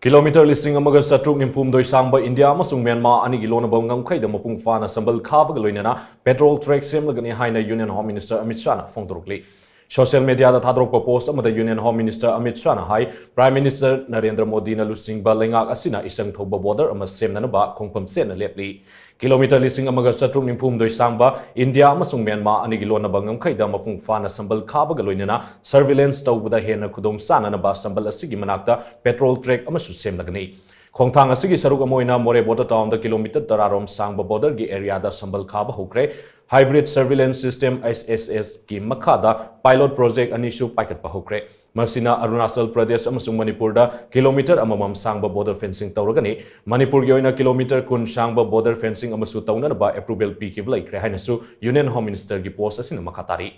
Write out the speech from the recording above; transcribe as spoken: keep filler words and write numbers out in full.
Kilometre ꯂꯤꯁꯤꯡ ꯑꯃꯒ ꯆꯥꯇ꯭ꯔꯨꯛ ꯅꯤꯐꯨ ꯍꯨꯝꯗꯣꯏ ꯁꯥꯡꯕ ꯏꯟꯗꯤꯌꯥ ꯑꯃꯁꯨꯡ ꯃ꯭ꯌꯥꯟꯃꯥꯔ ꯑꯅꯤꯒꯤ ꯂꯣꯟꯅꯕ ꯉꯝꯈꯩꯗ ꯃꯄꯨꯡ ꯐꯥꯅ ꯁꯝꯕꯜ ꯈꯥꯕꯒ ꯂꯣꯏꯅꯅ ꯄꯦꯇ꯭ꯔꯣꯜ ꯇ꯭ꯔꯦꯛ ꯁꯦꯝꯂꯒꯅꯤ ꯍꯥꯏꯅ ꯌꯨꯅꯤꯌꯟ ꯍꯣꯝ ꯃꯤꯅꯤꯁꯇꯔ ꯑꯃꯤꯠ ꯁꯥꯍꯅ ꯐꯣꯡꯗꯣꯔꯛꯂꯤ꯫ ꯁꯣꯁꯤꯌꯦꯜ ꯃꯤꯗꯤꯌꯥꯗ ꯊꯥꯗꯣꯔꯛꯄ ꯄꯣꯁ ꯑꯃꯗ ꯌꯨꯅꯤꯌꯟ ꯍꯣꯝ ꯃꯤꯅꯤꯁꯇꯔ ꯑꯃꯤꯠ ꯁꯥꯍꯅ ꯍꯥꯏ, ꯄ꯭ꯔꯥꯏꯝ ꯃꯤꯅꯤꯁꯇꯔ ꯅꯔꯦꯟꯗ꯭ꯔ ꯃꯣꯗꯤꯅ ꯂꯨꯆꯤꯡꯕ ꯂꯩꯉꯥꯛ ꯑꯁꯤꯅ ꯏꯆꯪ ꯊꯧꯕ ꯕꯣꯔꯗꯔ ꯑꯃ ꯁꯦꯝꯅꯅꯕ ꯈꯣꯡꯐꯝ ꯆꯦꯠꯅ ꯂꯦꯞꯂꯤ꯫ ꯀꯤꯂꯣꯃꯤꯇꯔ ꯂꯤꯁꯤꯡ ꯑꯃꯒ ꯆꯥꯇ꯭ꯔꯨꯛ ꯅꯤꯐꯨ ꯍꯨꯝꯗꯣꯏ ꯁꯥꯡꯕ ꯏꯟꯗꯤꯌꯥ ꯑꯃꯁꯨꯡ ꯃ꯭ꯌꯥꯟꯃꯥꯔ ꯑꯅꯤꯒꯤ ꯂꯣꯟꯅꯕ ꯉꯝꯈꯩꯗ ꯃꯄꯨꯡ ꯐꯥꯅ ꯁꯝꯕꯜ ꯈꯥꯕꯒ ꯂꯣꯏꯅꯅ ꯁꯔꯚꯤꯂꯦꯟꯁ ꯇꯧꯕꯗ ꯍꯦꯟꯅ ꯈꯨꯗꯣꯡ ꯆꯥꯅꯅꯕ ꯁꯝꯕꯜ ꯑꯁꯤꯒꯤ ꯃꯅꯥꯛꯇ ꯄꯦꯇ꯭ꯔꯣꯜ ꯇ꯭ꯔꯦꯛ ꯑꯃꯁꯨ ꯁꯦꯝꯂꯒꯅꯤ꯫ ꯈꯣꯡꯊꯥꯡ ꯑꯁꯤꯒꯤ ꯁꯔꯨꯛ ꯑꯃ ꯑꯣꯏꯅ ꯃꯣꯔꯦ ꯕꯣꯔꯗꯔ ꯇꯥꯎꯟꯗ ꯀꯤꯂꯣꯃꯤꯇꯔ ꯇꯔꯥꯔꯣꯝ ꯁꯥꯡꯕ ꯕꯣꯔꯗꯔꯒꯤ ꯑꯦꯔꯤꯌꯥꯗ ꯁꯝꯕꯜ ꯈꯥꯕ ꯍꯧꯈ꯭ꯔꯦ꯫ Hybrid Surveillance System, H S S, ꯀꯤ ꯃꯈꯥꯗ ꯄꯥꯏꯂꯣꯠ ꯄ꯭ꯔꯣꯖꯦꯛ ꯑꯅꯤꯁꯨ ꯄꯥꯏꯈꯠꯄ ꯍꯧꯈ꯭ꯔꯦ꯫ ꯃꯁꯤꯅ ꯑꯔꯨꯅꯥꯆꯜ ꯄ꯭ꯔꯗꯦꯁ ꯑꯃꯁꯨꯡ ꯃꯅꯤꯄꯨꯔꯗ ꯀꯤꯂꯣꯃꯤꯇꯔ ꯑꯃꯃꯝ ꯁꯥꯡꯕ ꯕꯣꯔꯗꯔ ꯐꯦꯟꯁꯤꯡ ꯇꯧꯔꯒꯅꯤ꯫ ꯃꯅꯤꯄꯨꯔꯒꯤ ꯑꯣꯏꯅ ꯀꯤꯂꯣꯃꯤꯇꯔ ꯀꯨꯟ ꯁꯥꯡꯕ ꯕꯣꯔꯗꯔ ꯐꯦꯟꯁꯤꯡ ꯑꯃꯁꯨ ꯇꯧꯅꯅꯕ ꯑꯦꯄ꯭ꯔꯨꯚꯦꯜ ꯄꯤꯈꯤꯕ ꯂꯩꯈ꯭ꯔꯦ ꯍꯥꯏꯅꯁꯨ ꯌꯨꯅꯤꯌꯟ ꯍꯣꯝ ꯃꯤꯅꯤꯁꯇꯔꯒꯤ ꯄꯣꯁ ꯑꯁꯤꯅ ꯃꯈꯥ ꯇꯥꯔꯤ꯫